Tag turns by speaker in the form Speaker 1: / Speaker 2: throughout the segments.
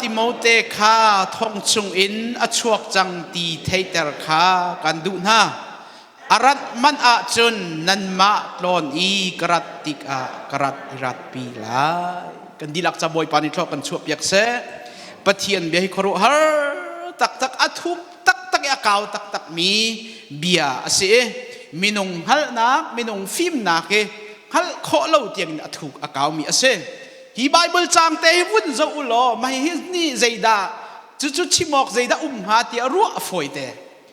Speaker 1: Timote kha thong chungin a chuak cang ti theihter kha kan duh hna. A rat manh ahcun nanmah tlawn i ka rat tikah ka rat i ratpi lai. Kan dihlak ca Bawipa nih thlawh kan chuahpiak seh. Pathian bia hi khuaruahhar taktak a thuk taktak i a kau taktakmi bia a si i minung hngalhnak, minung fimnak hi hngalh khawh lo tiangin a thuk a kaumi a si. Hi Bible caang te hi vun zoh u law mah hi nih zeidah cucu chim awk zeidah um hnga tiah ruah a fawi te.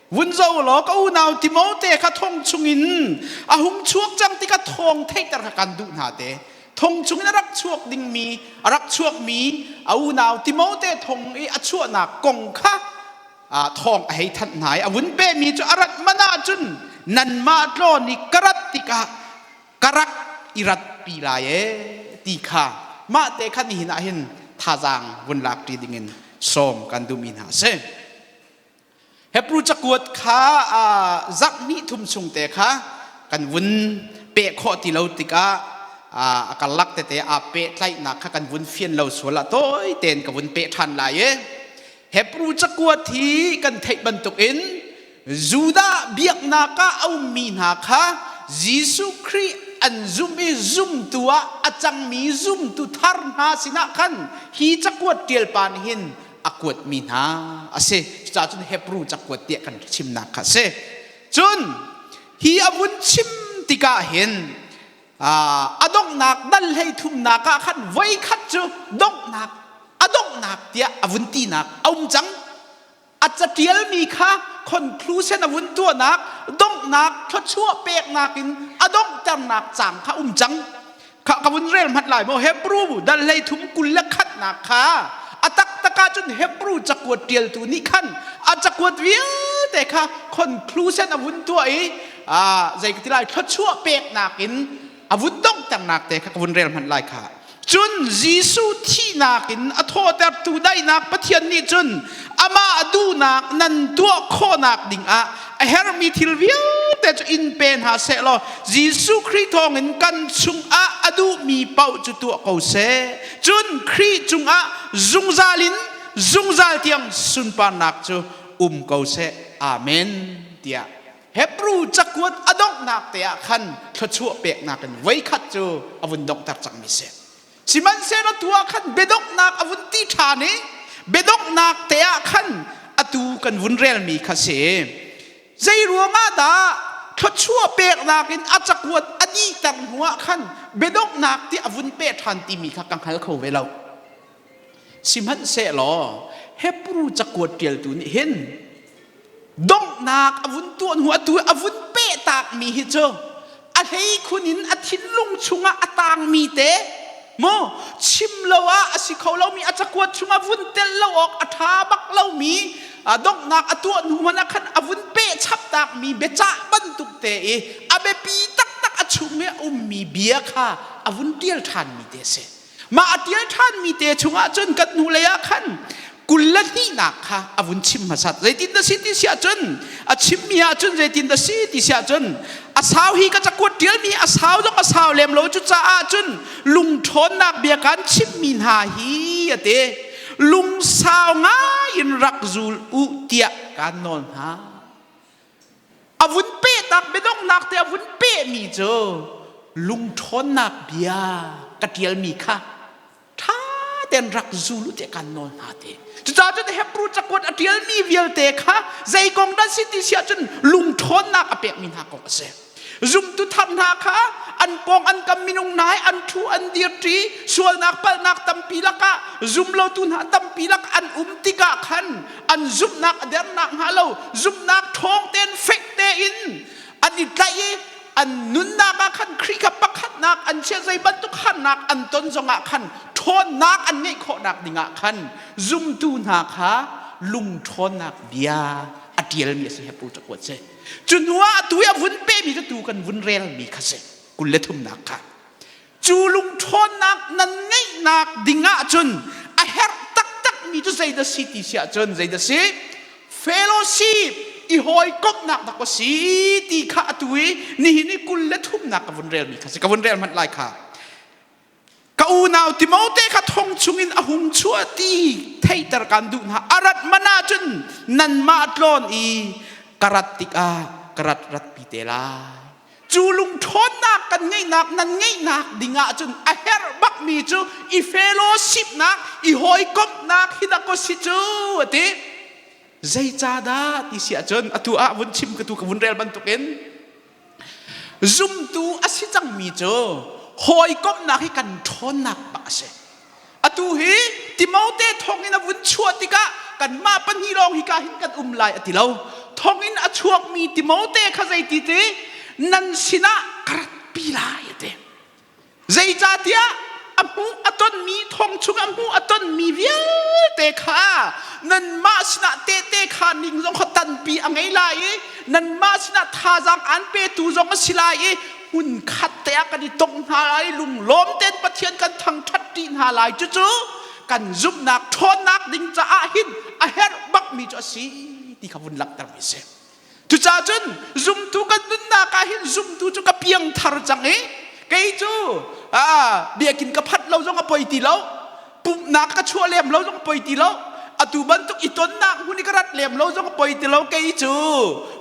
Speaker 1: Vun zoh law ka unau Timote kha thong chungin a hung chuak cang ti kha thawng theihter kha kan duh hna te. Thong chungin a rak chuak dingmi, a rak chuakmi a unau Timote thong i a chuahnak kong kha thawng a hei thanh hna i a vun pehmi cu a rat man ahcun nanmah tlawn i ka rat tikah ka rak i ratpi lai ee ti kha mah te kha nihin ah hin thazaang vun lak ṭi dingin sawm kan duhmi hna a si. Hebrew cakuat kha zarh hnih thum chung te kha kan vun peh khawh ti lo tikah a karlak tete aa pehtlaihnak kha kan vun fian lo sual ah tawi tein ka vun peh ṭhan lai i Hebrew cakuat hi kan theih bantukin Judah biaknak ah a ummi hna kha Jesuh Khrih an zumh i zumtu ah a cangmi zumtu thar hna sinah khan hi cakuat ṭial pa nih hin a kuatmi hna a si. Cucaah cun Hebrew cakuat tiah kan chimnak kha a si. Cun hi a vun chim tikah hin a donghnak dal hlei thumnak ah khan voi khat cu donghnak a donghnak tiah a vun tinak a um cang. A catialmi kha conclusion a vun tuahnak donghnak thluachuah peknak in a donghternak cang kha um cang. Kha ka vun rel hmanh lai maw Hebrew dal hlei thum 21nak kha a taktak ahcun Hebrew cakuat ṭialtu nih khan a cakuat vialte kha conclusion a vun tuah i zei ka ti lai thluachuah peknak in a vun donghternak te kha ka vun rel hmanh lai kha. Cun Jesuh thihnak in a thawhtertu daihnak Pathian nih cun amah duhnak nan tuah khawhnak dingah a herhmi thil vialte cu in pe hna seh law Jesuh Khrih thawngin kan chungah a duhmi paoh cu tuah ko seh. Cun Khrih cungah zungzal in zungzal tiang sunparnak cu um ko seh. Amen tiah Hebrew cakuat a donghnak te ah khan thluachuah peknak in voikhat cu a vun donghter cangmi si. Sihmanhsehlaw tu ah khan biadonghnak a vun ti ṭhan i biadonghnak te ah khan atu kan vun relmi kha si. Zei ruangah dah thluachuah peknak in a cakuat a dihter hnu ah khan biadonghnak ti a vun peh ṭhan timi kha ka hngal kho ve lo. Sihmanhsehlaw Hebrew cakuat ṭialtu nih hin donghnak a vun tuah hnu atu a vun pehtakmi hi cu a hleikhun in a thinlung chungah a tangmi te mu chim lo ah a si kho lomi a cakuat chungah vun tel lo awk a ṭha bak lomi donghnak a tuah hnu hmanh ah khan a vun peh chap takmi biacah bantuk te i a biapi taktak a chung i a ummi bia kha a vun ṭial ṭhanmi te a si. Mah a ṭial ṭhanmi te chungah cun kan hnulei ah khan 22nak kha a vun chim hmasat. Zeitin dah si ti si ahcun a chimmi ahcun zeitin dah si ti si ahcun a sau hi ka cakuat ṭialmi a sau zong a sau lem lo cucaah cun lungṭhawnnak bia kan chimmi hna hi a ti. Lungsau ngai in rak zul u tiah kaan nawl hna. A vun pehtak biadonghnak te a vun pehmi cu lungṭhawnnak bia ka ṭialmi kha ṭha tein rak zul u tiah kan nawl hna ti. Cucaah cun Hebrew cakuat a ṭialmi vialte kha zei kong dah si ti si ahcun lungṭhawnnak a pekmi hna kong a si. Zumtu thar hna kha an pawng an kam minung hna he an ṭhu an dirṭi sualnak palhnak tampi lakah zumlotu hna tampi lak an um tikah khan an zumhnak a dernak hnga lo zumhnak ṭhawng tein fek tein an i tlaih i an nunnak ah khan Khrih kha pakhatnak an chia zei bantuk harnak an ton zongah khan ṭhawnnak an ngeih khawhnak dingah khan zumtu hna kha lungṭhawnnak bia a ṭialmi a si Hebrew cakuat si. Cu hnu ah atu i a vun pehmi cu tu kan vun relmi kha si 23nak kha. Cu lungṭhawnnak nan ngeihnak ding ahcun a herh taktakmi cu zeidah si ti si ahcun zeidah si? Fellowship i hawikomhnak dak a si ti kha atu i nihin i 23nak ka vun relmi kha si. Ka vun rel hmanh lai kha. Ka unau Timote kha thong chungin a hung chuah ti theihter kan duh hna. A rat man ahcun nanmah tlawn i ka rat tikah ka rat ratpi te lai. Cu lungṭhawnnak kan ngeihnak nan ngeihnak ding ahcun a herh bakmi cu i fellowshipnak, i hawikomhnak hi dah kaw si cu a ti. Zeicahdah ti si ahcun atu ah vun chim ka tu ka vun rel bantukin zumtu a si cangmi cu hawikomhnak hi kan ṭhawnnak bak a si. Atu hi Timote thongin a vun chuah tikah kanmah pahnih lawng hika hin kan um lai a ti lo. Thongin a chuakmi Timote kha zeiti ti nan sinah ka ratpi lai a ti. Zeicahtiah a hmuh a tonmi thong chung a hmuh a tonmi vialte kha nanmah sinah tehte kha ning zong kha tanpi a ngei lai i nanmah sinah thazaang aan petu zong a si lai i hmunkhat te ah kan i tong hna lai lunglawm tein Pathian kan thangṭhat ṭi hna lai. Cucu kan zumhnak ṭhawnnak ding caah hin a herh bakmi cu a si ti kha vun langhtermi a si. Cucaah cun zumtu kan nunnak ah hin zumtu cu ka piangthar cang i kei cu biakinn ka phanh lo zong a poi ti lo, pumhnak ka chuah lem lo zong a poi ti lo, atu bantuk i tonnak hmun i ka rat lem lo zong a poi ti lo, kei cu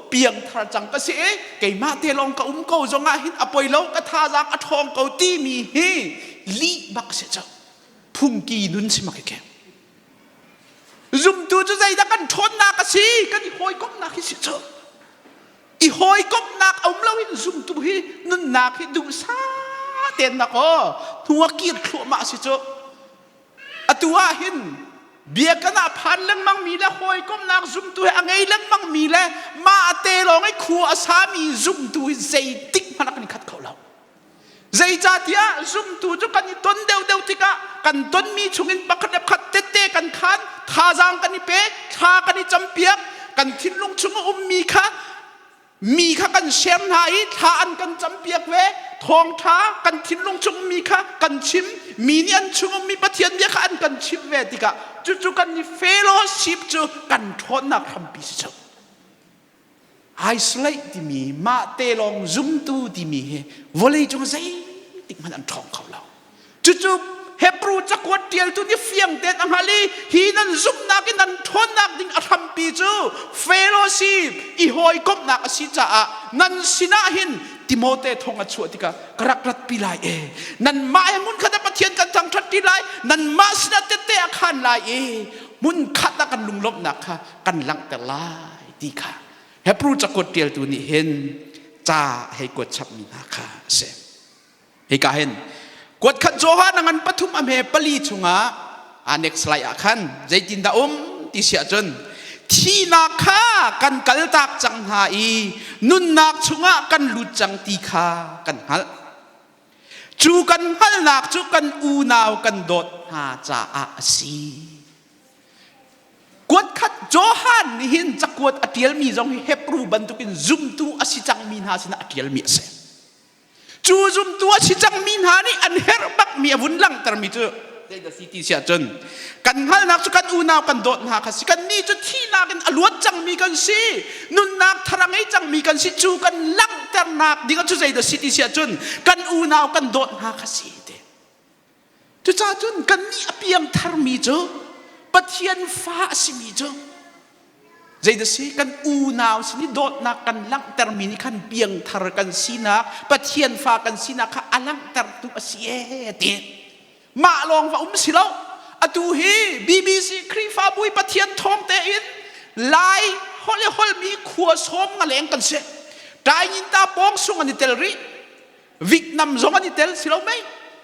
Speaker 1: piangthar cang ka si i keimah te lawng ka um ko zong ah hin a poi lo, ka thazaang a ṭhawng ko timi hi lih bak si cu. Phungki nun si mak i keng. Zumtu cu zeidah kan ṭhawnnak a si? Kan i hawikomhnak hi si cu. I hawikomhnak a um loin zumtu hi nunnak hi duhsah tein nak aw hnu a kir thluahmah a si cu. Atu ah hin biakinn ah phan lengmang mi le hawikomhnak zumtu hi a ngei lengmang mi le mah te lawng i khua a sami zumtu hi zeitik hmanh ah kan i khat kho lo. Zeicahtiah zumtu cu kan i ton deuhdeuh tikah kan tonmi chungin pakhat le pakhat tette kan khan, thazaang kan i pe, thla kan i campiak, kan thinlung chung a ummi kha mi kha kan share hna i thla an kan campiak ve, thawngṭha kan thinlung chung ummi kha kan chim, mi nih an chung ummi Pathian bia kha an kan chimh ve tikah cucu kan i fellowship cu kan ṭhawnnak hrampi si cu. Isolate timi mah te lawng zumtu timi hi vawleicung zeitik hmanh an ṭhawng kho lo. Cucu Hebrew cakuat ṭialtu nih fiang tein a hngalh i hi nan zumhnak i nan ṭhawnnak ding a hrampi cu fellowship i hawikomhnak a si caah nan sinah hin Timote thong a chuah tikah ka rak ratpi lai e. Nanmah he hmunkhat ah Pathian kan thangṭhat ṭi lai, nanmah sinah tette a khaan lai i hmunkhat ah kan lunglawmhnak kha kan langhter lai ti kha Hebrew cakuat ṭialtu nih hin ca hei kuat chapmi hna kha a si. Hika hin kuat khat Johan a ngan pathum a hme pali chungah a next slide ah khan zeitindah um ti si ahcun thihnak kha kan kaltak cang hna i nunnak chungah kan lut cang ti kha kan hngalh. Cu kan hngalhnak cu kan unau kan dawt hna caah a si. Kuatkhat Johan nih hin cakuat a ṭialmi zong hi Hebrew bantukin zumtu a si cangmi hna sinah a ṭialmi a si. Cu zumtu a si cangmi hna nih an herh bakmi a vun langhtermi cu zeidah si ti si ahcun kan hngalhnak cu kan unau kan dawt hna kha si. Kannih cu thihnak in a luat cangmi kan si. Nunnak thar a ngei cangmi kan si. Cu kan langhternak ding cu zeidah si ti si ahcun kan unau kan dawt hna kha si ti. Cucaah cun kannih a piangtharmi cu Pathian fa a simi cu zeidah si kan unau sin i dawtnak kan langhtermi nih khan piangthar kan sinak Pathian fa kan sinak kha a langhtertu a si ee ti. Mah lawng va um si lo. Atu hi BBC Khrihfabu i Pathian thawng tein Lai holh i holhmi khua sawm nga leng kan si. Tainginta pawng sung an i tel rih. Vietnam zong an i tel si lo mei?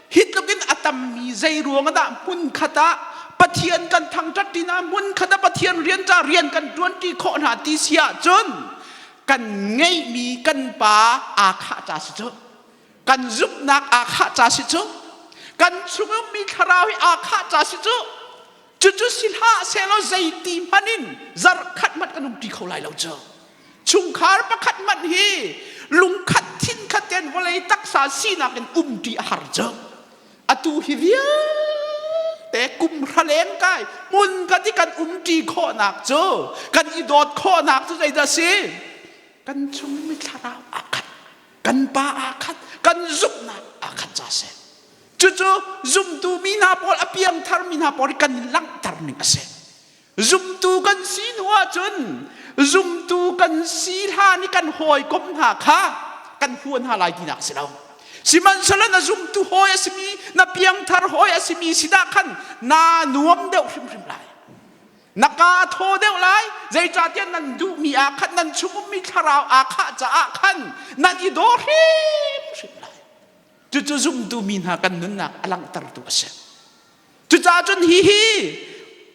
Speaker 1: Hi tluk in a tammi zei ruang ah dah hmunkhat ah Pathian kan thangṭhat ṭi hna, hmunkhat ah Pathian rian ca rian kan ṭuanṭi khawh hna ti si ahcun kan ngeihmi kan pa aa khah ca si cu. Kan zumhnak aa khah ca si cu. Kan chung ummi thlarau hi aa khah ca si cu. Cucu si hlah sehlaw zeiti hmanh in zarh khat hmanh kan umṭi kho lai lo cu. Chungkhar pakhat hmanh hi lungkhat thinkhat tein vawlei taksa sinak in umṭi a har cu. Atu hi vialte kum hra leng kai hmun khat i kan umṭi khawhnak cu kan i dawt khawhnak cu zeidah si? Kan chung mi thlarau aa khat, kan pa aa khat, kan zumhnak aa khat ca si. Cucu zumtu mi hna pawl a piangthar mi hna pawl kan langhter ning a si. Zumtu kan si hnu ahcun zumtu kan si hlan i kan hawikom hna kha kan hua hna lai tinak si lo. Sihmanhsehlaw na zumtu hawi a simi, na piangthar hawi a simi sinah khan naa nuam deuh hrimhrim lai. Na kaa thaw deuh lai, zeicahtiah nan duhmi ah khan nan chung ummi thlarau aa khah caah khan nan i daw hrimhrim lai. Cucu zumtu mi hna kan nunnak a langhtertu a si. Cucaah cun hihi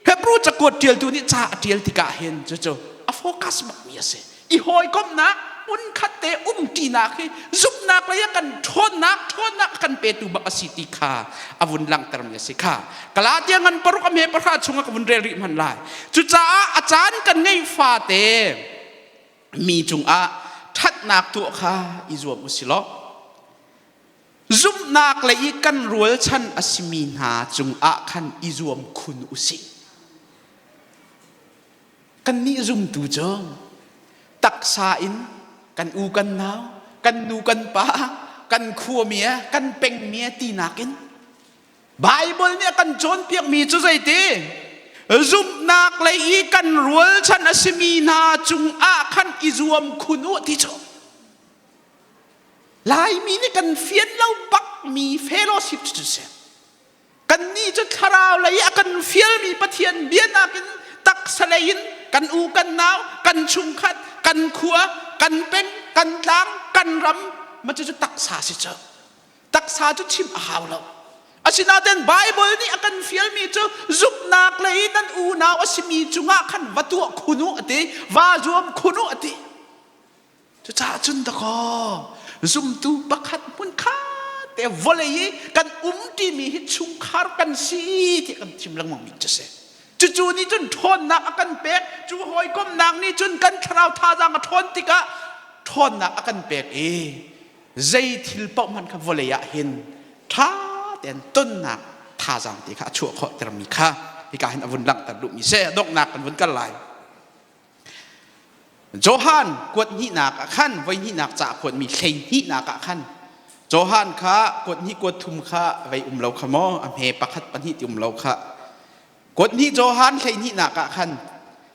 Speaker 1: Hebrew cakuat ṭialtu nih ca a ṭial tikah hin cucu a focus bakmi a si. I hawikomhnak hmunkhat te umṭinak hi zumhnak lei ah kan ṭhawnnak ṭhawnnak a kan petu bak a si ti kha a vun langhtermi a si kha. Galatia ngan paruk a hme pahra chungah ka vun rel rih hmanh lai. Cucaah a caan kan ngeih fate mi cungah ṭhatnak tuah kha i zuam u si law Zumhnak lei i kan rualchan a simi hna cungah khan i zuam khun u sih. Kannih zumtu cu taksa in kan u kan nau, kan nu kan pa, kan khuami kan pengmi tinak in Baibal nih a kan cawnpiakmi cu zeiti? Zumhnak lei i kan rualchan a simi hna cungah khan i zuam khun u ti cu. Laimi nih kan fian lo bakmi fellowship cu si. Kannih cu thlarau lei a kan fialmi Pathian bia nakin taksa lei in kan u kan nau, kan chungkhat, kan khua, kan peng, kan tlang, kan ram ma cu taksa si cu. Taksa cu chim a hau lo. Asinain Bible nih a kan fialmi cu zumhnak lei nan unau a simi cungah khan va tuah khun u a ti, va zuam khun u a ti. Cucaah cun dakaw zumtu pakhat hmunkhat te vawlei i kan um timi hi chungkhar kan si ti kan chim lengmang mi cu si. Cucu nih cun ṭhawnnak a kan pek, cu hawikomhnak nih cun kan thlarau thazaang a ṭhawn tikah ṭhawnnak a kan pek i zei thil paoh hmanh kha vawlei ah hin ṭha tein tonnak thazaang te kha a chuah khawh termi kha hika hin a vun langhter duhmi si. Donghnak kan vun kal lai. Johan kuat hnihnak ah khan voi hnihnak ca kuatmi hlei hnihnak ah khan Johan kha kuat hnih kuat thum kha vei um lo kha maw a hme pakhat pahnih ti um lo kha kuat hnih Johan hlei hnihnak ah khan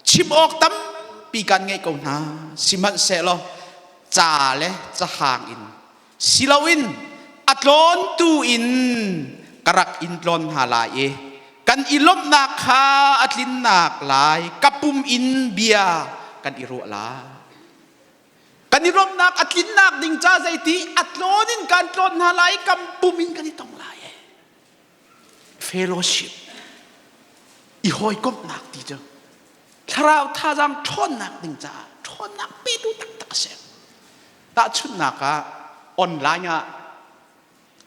Speaker 1: chim awk tampi kan ngeih ko hna sihmanhsehlaw ca le cahang in siloin a tlawntu in ka rak in tlawn hna lai i kan i lawmhnak kha a tlinnak lai ka pum in bia kan i ruah lai. Kan i lawmhnak a tlinnak ding ca zeiti a tlawn in kan tlawn hna lai kan pum in kan i tong lai. Fellowship i hawikomhnak ti cu thlarau thazaang ṭhawnnak ding caah ṭhawnnak petu taktak a si. Tahchunhnak ah online ah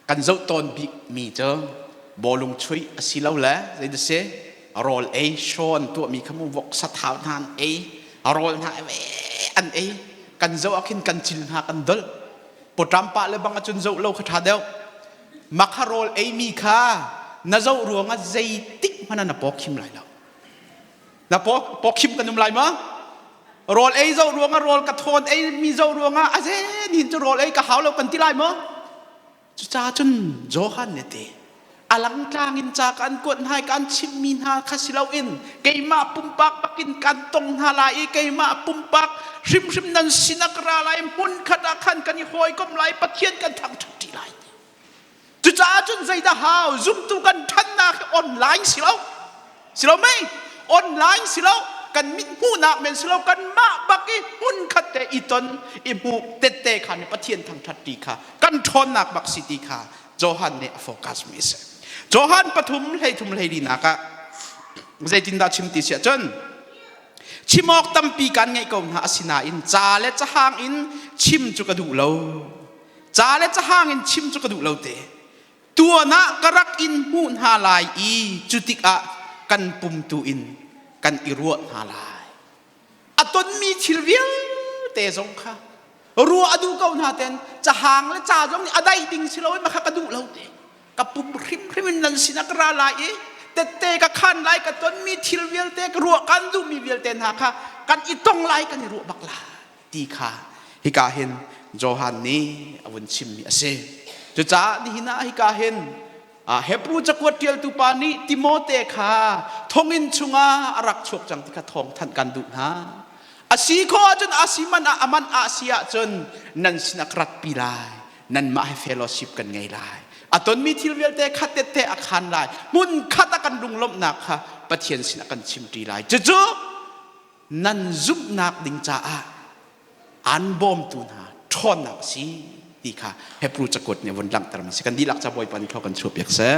Speaker 1: kan zoh tawn bikmi cu bawlung chuih asilole zeidah si rawl ei show an tuahmi kha mu vok sathau hna an ei rawl hna an ei kan zoh ah khin kan cil hna kan dolh pawṭam pah le bang ahcun zoh lo kha ṭha deuh makha rawl eimi kha na zoh ruangah zeitik hmanh ah na paw khim lai lo Na paw pawkhim kan um lai ma? Rawl ei zo ruangah rawl ka thawn ei mi zo ruangah a zen hin cu rawl ei ka hau lo kan ti lai maw? Cucaah cun Johan nih ti a langtlang in ca kan kuat hna i kan chimhmi hna kha si loin keimah pumpak bakin kan tong hna lai i keimah pumpak hrimhrim nan sinah ka ra lai hmunkhat ah khan kan i hawikom lai Pathian kan thangṭhat ṭi lai. Cucaah cun zeidah hau zumtu kan ṭhannak hi online si lo. Si lo mei? Online si lo. Kan mit hmuhnak men si lo. Kanmah bak i hmunkhat te i ton i hmuh tette kha nih Pathian thangṭhat ti kha kan ṭhawnnak bak si ti kha Johan nih a focus mi a si. Johan pathum hleithum hleilinak ah zeitindah chim ti si ahcun chim awk tampi kan ngeih ko hna asinain ca le cahang in chim cu ka duh lo. Ca le cahang in chim cu ka duh lo te. Tuan ah ka rak in hmuh hna lai i cu tikah kan pum tu in kan i ruah hna lai. A tonmi thil vialte zong kha ruah a duh ko hna ten cahang le ca zong nih a daih ding si lo i makha ka duh lo te. Ka pum hrimhrim in nan sinah ka ra lai i tette ka khan lai ka tonmi thil vialte ka ruah kan duhmi vialte hna kha kan i tong lai kan i ruah bak lai. Ti kha hika hin Johan nih a vun chimmi a si. Cucaah nihin ah hika hin Hebru cakuat ṭialtu pa nih Timote kha thonginn chungah a rak chuak cang ti kha thawng thanh kan duh hna. A si khawh ahcun a si man ah a man ah si ahcun nan sinah ka ratpi lai. Nanmah he fellowship kan ngei lai. A tonmi thil vialte khat tette a khan lai. Hmun khat ah kan lunglawmhnak kha Pathian sinah kan chimṭi lai. Cucu nan zumhnak ding caah an bawmtu hna ṭhawnnak a si ti kha Hebru cakuat nih a vun langhter mi si. Kan dihlak ca Bawipa nih thlaw kan chuahpiak seh.